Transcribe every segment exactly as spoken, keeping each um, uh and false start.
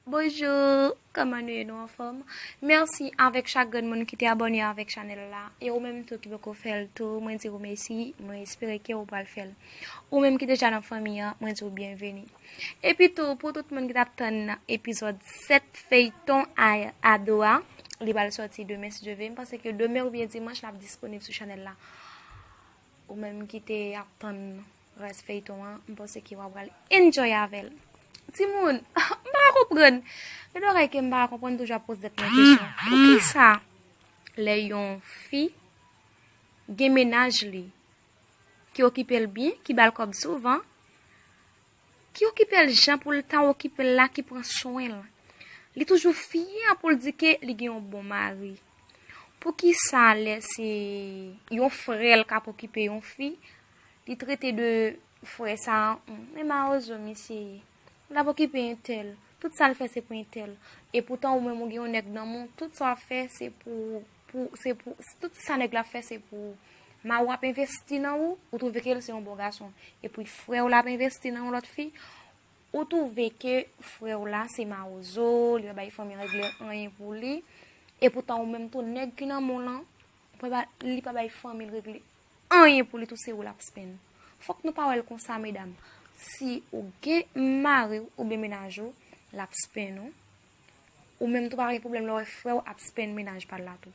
Bonjou, kòman nou ye, nou anfòm? Mèsi avèk chak grenn moun ki te abòne avèk chanèl la. E ou menm tou ki poko fè l tou, mwen di ou mèsi, mwen espere ke ou pral fè l. Ou menm ki deja nan fanmi an, mwen di ou byenveni. Epi tou, pou tout moun ki t ap tann epizòd sèt feyton a, Ado a, li pral sòti demen si Dye vle. M panse ke demen oubyen dimanch l ap disponib sou chanèl la. Ou menm ki te ap tann rès feyton an, m panse ke w ap pral enjoy avè l. Timoun, m pa ka konprann. Gen de bagay ke m pa ka konprann, toujou ap poze tèt mwen kesyon. Poukisa lè yon fi gen mennaj li, ki okipe l byen, ki ba l kòb souvan, ki okipe l jan pou l ta okipe l la, ki pran swen l, li toujou fyan pou l di ke li gen yon bon mari? Poukisa lè se yon frè l k ap okipe yon fi, li trete de frè sa a, "Hum, men mawozo misye ye. L ap okipe entèl. Tout sa l fè se pou entèl." E poutan ou menm ou gen yon nèg nan men w, tout sa w ap fè se pou, pou, se pou, tout sa nèg la ap fè se pou ou. Mari w ap envesti nan ou, ou twouve ke l se yon bon gason. Epi frè w la ap envesti nan yon lòt fi, ou twouve ke frè w la se mawozo, li pa bay fanmi regle anyen pou li. E poutan ou menm tou nèg ki nan men w lan, ou pa ba, li pa bay fanmi l regle anyen pou li tou, se ou l ap spenn. Fòk nou pa wè l konsa, medam. Si ou gen mari w oubyen mennaj ou, l ap spenn ou. Ou menm tou pa gen pwoblèm lè w wè frè w ap spenn mennaj pa l la tou.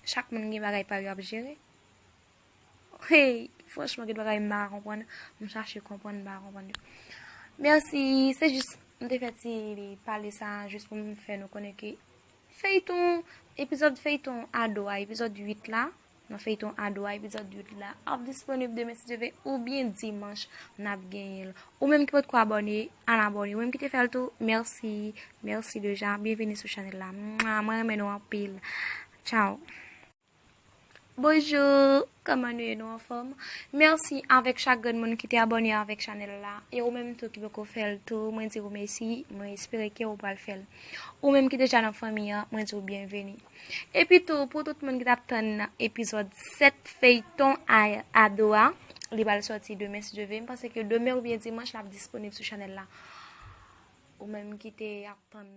Chak moun gen bagay pa yo ap jere. Hey, franchman, gen bagay m pa ka konprann. M chache konprann, m pa ka konprann yo. Mèsi, se jis, m te fè ti pale sa, jis pou m fè nou konnen ke feyton, epizòd feyton Ado a, epizòd uit la, nan feyton Ado a, epizòd uit la, ap disponib demen si Dye vle, oubyen dimanch, n ap genyen l. Ou menm ki potko abòne, al abòne. Ou menm ki te fè l tou, mèsi, mèsi deja. Byenveni sou chanèl la. Mwa, mwen renmen nou anpil. Tchao. Bonjou, kòman nou ye, nou anfòm? Mèsi avèk chak grenn moun ki te abòne avèk chanèl la. E ou menm tou ki poko fè l tou, mwen di ou mèsi, mwen espere ke ou pral fè l. Ou menm ki deja nan fanmi an, mwen di ou byenveni. Epi tou, pou tout moun ki t ap tann epizòd sèt feyton a, Ado a, li pral sòti demen si Dye vle. M panse ke demen oubyen dimanch l ap disponib sou chanèl la. Ou menm ki te ap tann